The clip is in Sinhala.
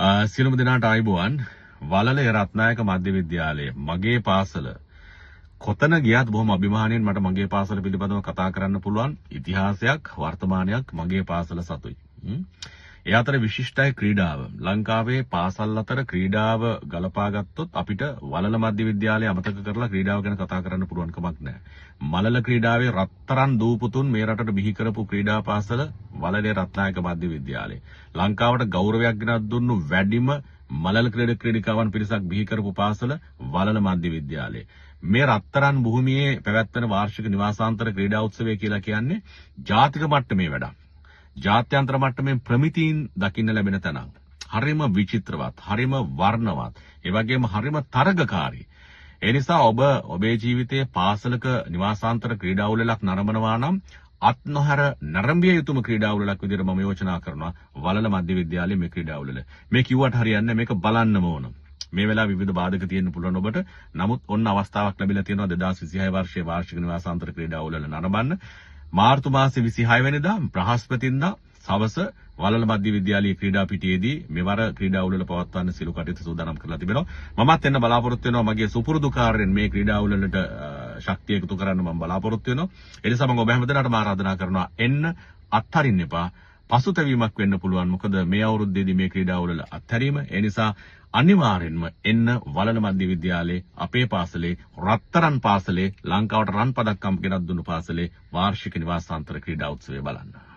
සියලුම දෙනාට ආයුබෝවන්. වලලේ රත්නායක මධ්‍ය විද්‍යාලය මගේ පාසල. කොතන ගියත් බොහොම අභිමානයෙන් මට මගේ පාසල පිළිබඳව කතා කරන්න පුළුවන් ඉතිහාසයක්, වර්තමානයක් මගේ පාසල සතුයි. ඒ අතර විශිෂ්ටයි ක්‍රීඩාව. ලංකාවේ පාසල් අතර ක්‍රීඩාව ගලපා ගත්තොත් අපිට වලල මධ්‍ය විද්‍යාලය අමතක කරලා ක්‍රීඩාව ගැන කතා කරන්න පුළුවන් කමක් නැහැ. මලල ක්‍රීඩාවේ රත්තරන් දූපුතුන් මේ රටට බිහි කරපු ක්‍රීඩා පාසල වලලේ රත්නායක මධ්‍ය විද්‍යාලය. ලංකාවට ගෞරවයක් ගෙනත් දුන්නු වැඩිම මලල ක්‍රීඩිකාවන් පිරිසක් බිහි කරපු පාසල වලල මධ්‍ය විද්‍යාලය. මේ රත්තරන් භූමියේ පැවැත්වෙන වාර්ෂික නිවාසාන්තර ක්‍රීඩා උත්සවය කියලා කියන්නේ ජාතික මට්ටමේ වැඩක්. ජාත්‍යන්තර මට්ටමේ ප්‍රමිතීන් දකින්න ලැබෙන තැනක්. හරිම විචිත්‍රවත්, හරිම වර්ණවත්, ඒ වගේම හරිම තරගකාරී. ඒ නිසා ඔබ ඔබේ ජීවිතයේ පාසලක නිවාසාන්තර ක්‍රීඩා උළෙලක් නරඹනවා නම් අත් නොහැර නරඹිය යුතුම ක්‍රීඩා උළෙලක් විදිහට මම යෝජනා කරනවා වලල මධ්‍ය විද්‍යාලයේ මේ ක්‍රීඩා උළෙල. මේ කිව්වට හරියන්නේ නැහැ, මේක බලන්නම ඕන. මේ වෙලාව විවිධ බාධක තියෙන්න පුළුවන් ඔබට. නමුත් ඔන්න අවස්ථාවක් ලැබිලා තියෙනවා 2026 වර්ෂයේ වාර්ෂික නිවාසාන්තර ක්‍රීඩා උළෙල නරඹන්න. මාර්තු මාසේ 26 වෙනිදා බ්‍රහස්පතින්දා සවස වලල මධ්‍ය විද්‍යාලයේ ක්‍රීඩා පිටියේදී මෙවර ක්‍රීඩා උළෙල පවත්වන්න සියලු කටයුතු සූදානම් කරලා තිබෙනවා. මමත් එන්න බලාපොරොත්තු වෙනවා මගේ සුපුරුදු කාර්යයෙන් මේ ක්‍රීඩා උළෙලට ශක්තිය එකතු කරන්න මම බලාපොරොත්තු වෙනවා. ඒ නිසා මම ඔබ හැමදෙනාටම ආරාධනා කරනවා එන්න, අත්හරින්න එපා. පසුතැවීමක් වෙන්න පුළුවන්. මොකද මේ අවුරුද්දේදී මේ ක්‍රීඩා උළෙල අත්හැරීම. ඒ නිසා අනිවාර්යෙන්ම එන්න වලල මධ්‍ය විද්‍යාලයේ අපේ පාසලේ රත්තරන් පාසලේ ලංකාවට රන් පදක්කම් ගෙනත් දුන්නු පාසලේ වාර්ෂික නිවාසාන්තර ක්‍රීඩා උත්සවය බලන්න.